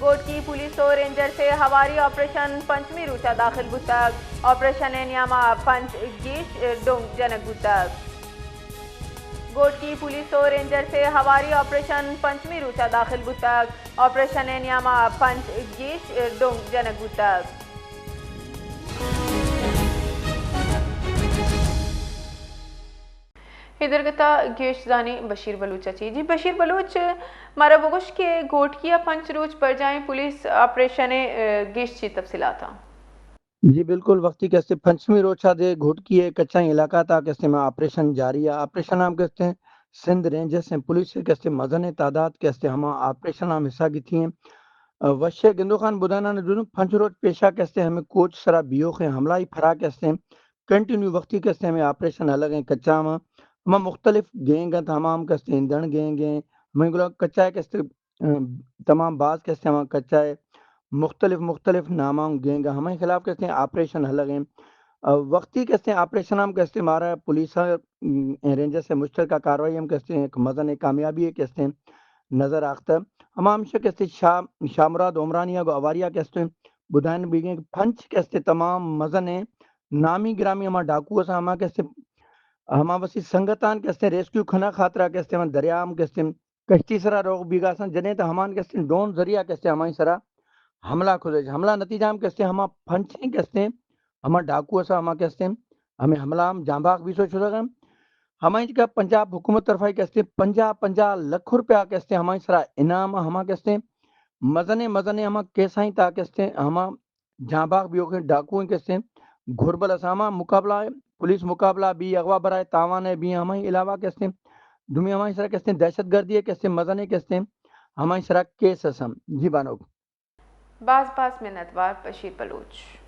گھوٹکی پولیس و رینجرز ء ہواری آپریشن پنچمی روچ ء داخل بوتگ۔ آپریشن ء نیام ء پنچ گیش ڈونگ جنگ بوتگ۔ گھوٹکی پولیس و رینجرز ء ہواری آپریشن پنچمی روچ ء داخل بوتگ۔ آپریشن ء نیام ء پنچ گیش ڈونگ جنگ بوتگ۔ اے درگت ء گیش زانیں بشیر بلوچ ء چی۔ جی بشیر بلوچ، مارا بگوش کہ گھوٹکی ء پنچ روچ برجائیں پولیس آپریشن ء، ء، گیش چی تفصیلات آں؟ جی بالکل، وقتی کہ استے پنچمی روچ ء دے گھوٹکی ء کچائیں علاقہ تا کہ استے ما آپریشن جاری ء، آپریشن ہم کہ استے سندھ رینجرز ء پولیس ء کہ استے مزن تعداد کہ استے ہما آپریشن ہم حصہ گیتی ہیں۔ ء، وش ء گندوخان بدانان دونوں پنچ روچ پیشا کہ استے ہمیں کوچ سرا بیوخیں حملہ ہی پھرا کہ استے کنٹینیو وقتی کہ استے ہمیں آپریشن الگ ہیں کچا ہما، ہما مختلف گینگ انت، ہما ہم کہ استے ایندھن گینگ ہیں، ہمیں گلا کچا کہ استے ء، تمام باز کہ استے ہما کچا ء مختلف مختلف ناماں گینگ ء ہمائی خلاف کہ استے آپریشن ہلگ ہیں۔ ء، وقتی کہ استے آپریشن ہم کہ استے مارا پولیس ء، م، رینجرز ء مشترکہ کاروائی ہم کہ استے ایک مزن کامیابی ہے کہ استے نظر آختہ۔ ہما ہمشہ کہ استے شاہ، شاہ مراد عمرانی ء گو اواریا کہ استے بدائن بیگیں کہ پنچ کہ استے تمام مزن نامی گرامی ہما ڈاکو اساں ہما کہ استے ہما وسی سنگتان کہ استے ریسکیو کھنا خاطرہ کہ استے ہما دریا ہم کہ استے کشتی سرا روغ بیگا سن جنیں تہ ہمان کہ استیں ڈون ذریعہ کہ استیں ہمائی سرا حملہ کھدج۔ حملہ نتیجہ ہم کہ استیں ہما پنچیں کہ استیں ہما ڈاکو اسا ہما کہ استیں ہمیں حملہ ہم جانباخ بیسو شدگ ہیں۔ ہمائی جگہ پنجاب حکومت طرفا کہ استیں پنجاہ پنجاہ لکھ روپیہ کہ استیں ہمائی سرا انعام ہما کہ استیں مزنے مزنے ہما کیسائی تا کہ استیں ہما جانباخ بیوکیں ڈاکوئیں کہ استیں گھربل اساں ہما مقابلہ ء، پولیس مقابلہ بی، اغوا برائے تاوان ء بی، ہمائی علاوہ کہ استیں دومی ہمائی سرا کہ استیں دہشت گردی ء کہ استیں مزنے کہ استیں ہمائی سرا کیس اساں۔ جی بانک۔ باز باز منتوار بشیر بلوچ۔